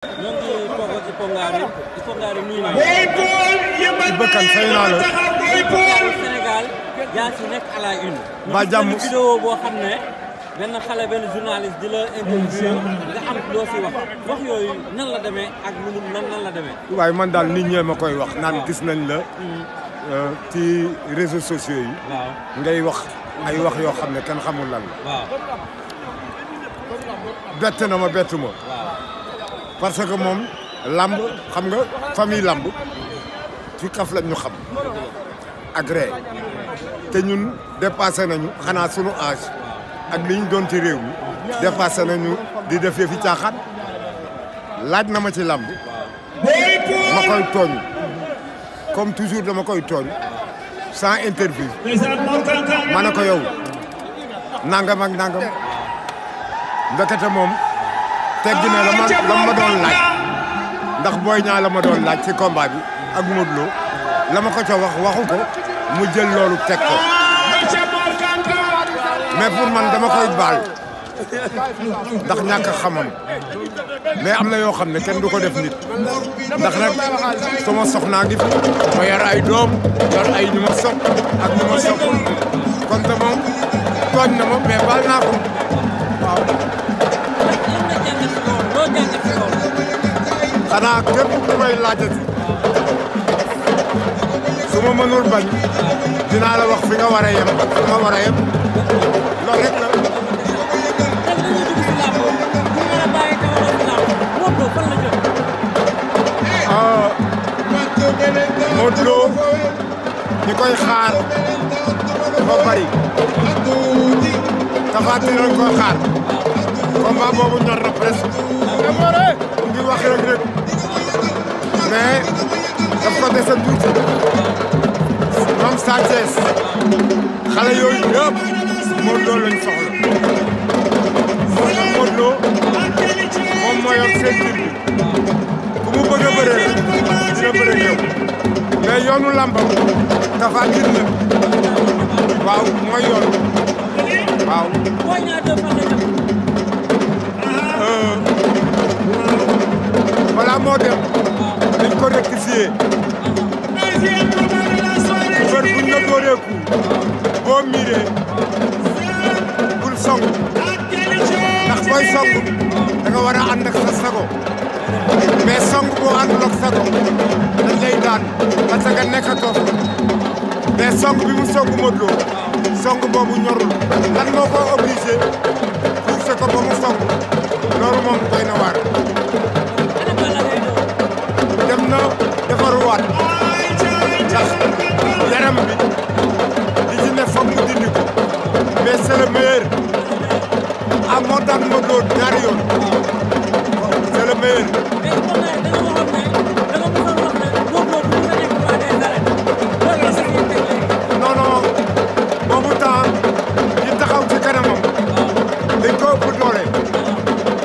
ñoo ngi toog ak Ipongari nuyu naa la. Bakkan fay naa la. Sénégal yaa ci nekk à la une. ba jàmm vidéo boo xam ne benn xale benn journaliste di la interview nga am loo si wax yooyu nan la demee ak nan la demee. waaye man daal nit ñee ma koy wax naan gis nañ la. ci réseaux sociaux yi. waaw ngay wax ay wax yoo xam ne kenn xamul lan la. waaw. bett na ma bettu ma. parce que moom lamb xam nga famille lamb ci kaf lañ ñu xam. agré te ñun dépassé nañu xanaa sunu âge ak li ñu doon ci réew mi dépassé nañu di def fi caaxaan laaj na ma ci lamb ma koy tooñ comme toujours dama koy tooñ sans interview ma ne ko yow nangam ak nangam ndekete moom teggi na la ma doon laaj ndax Boy Niang la ma doon laaj ci combat bi ak Modou Lo la ma ko ca waxu ko mu jël loolu teg ko mais pour man dama koy baal ndax ñàkk a xamam mais am na yoo xam ne kenn du ko def nit ndax nag sama soxnaa ngi fi ma yar ay doom yor ay ñu ma sopp ak ñu ma soppul kon te moom tooñ na ma mais baal naa ko waaw. xanaa képp ku may laajati su ma mënul bañ dinaa la wax fi nga war a yem ak fi nga war a yem loolu rek la. Modou Lo ñi koy xaar dafa bari Tapha Tine lañ koy xaar combat boobu ñor na presque mu ngi wax rek mais daf ko dese tuuti ñoom Sa Thiès xale yooyu yëpp Modou Lo lañ soxla Modou Lo moom moo yor ceinture bi ku mu bëgg a bëree dina bëree yow mais yoonu lambam Tapha Tine la waaw mooy yoon waaw. balaa moo dem dañ ko rectifier bër buñ la dooreeku boo miiree bul song ndax booy song da nga war a ànd ak sa sago mais song boo àndul ak sago dañ lay daan parce que nekkatoo fa mais song bi mu song Modou Lo song boobu ñorul lan moo ko obligé poussé ko ba mu song loolu moom doy na waar. dem na defaruwaat ndax yaram bi li ci ne foog mu dindi ko mais c'est le meilleur ah moo daan Modou Lo ñaari yoon c'est le meilleur. non non boobu temps ñi taxaw ci kanamam dañ ko ëpp doole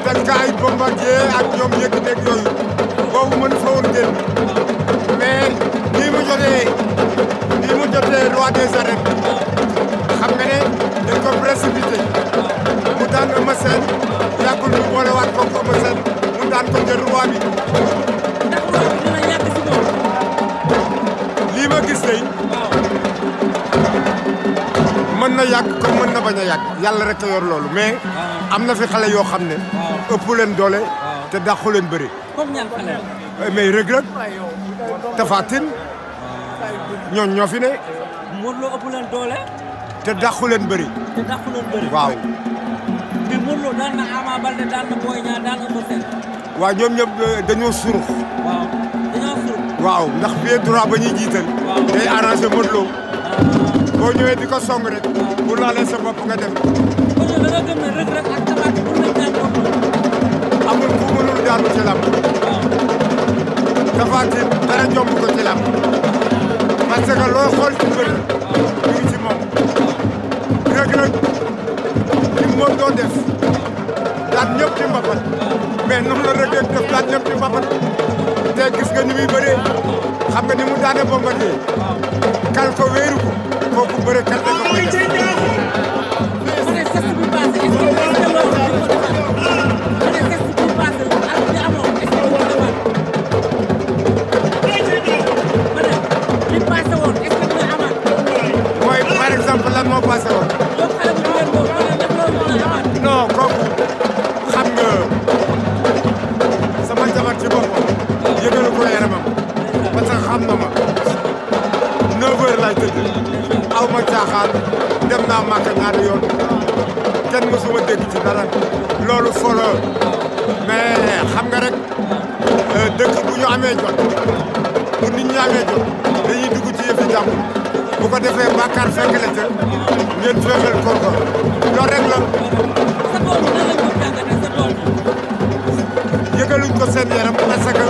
parce que ay Bombardier ak ñoom Yékini ak yooyu boobu mënu fa woon génn mais nii mu jotee roi des arènes xam nga ne dañ ko précipité mu daan Eumeu Sène yàggul ñu boolewaat ko Eumeu Sène mu daan ko jël roi bi. lii ma gis tey mën na yàgg comme mën na bañ a yàgg yàlla rek a yor loolu mais am na fi xale yoo xam ne ëpp leen doole te dàqu leen bëri. comme ñaan xale mais Reug Reug Tapha Tine ñooñ ñoo fi ne. Modou Lo ëpp leen doole. te dàqu leen bëri. waaw. mais Modou Lo daan na Ama Baldé daan na Boy Niang daan na Eumeu Sène. waaw ñoom ñëpp dañoo surux. waaw dañoo surux. waaw ndax pied droit ba ñuy jiital. day arrangé Modou Lo. boo ñëwee di ko song rek. bu laalee sa bopp nga dem. kon yow da nga gëm ne Reug Reug ak Tapha Tine mën nañ daan bopp. amul ku mënul daanu ci lamb. Tapha Tine dara jomb ko ci lamb. parce que loo xool ci mbër mi ngi ci moom. Reug Reug li mu doon def daan ñëpp ci mbapat mais noonu la Reug Reug def daan ñëpp ci mbapat te gis nga ni muy bëree xam nga ni mu daane Bombardier kal ko wéeru ko kooku bëre kal ko koy def. ñaari yoon kenn mësuma dégg ci dara loolu folo mais xam nga rek dëkk bu ñu amee jot bu nit ñi amee jot dañuy dugg ci yëfi jàmm bu ko defee bàkkaar fekk la ca ngeen féexal ko loolu rek la. sa tool bi nan lañ ko jàngatee sa tool bi. yëgaluñ ko seen yaram parce que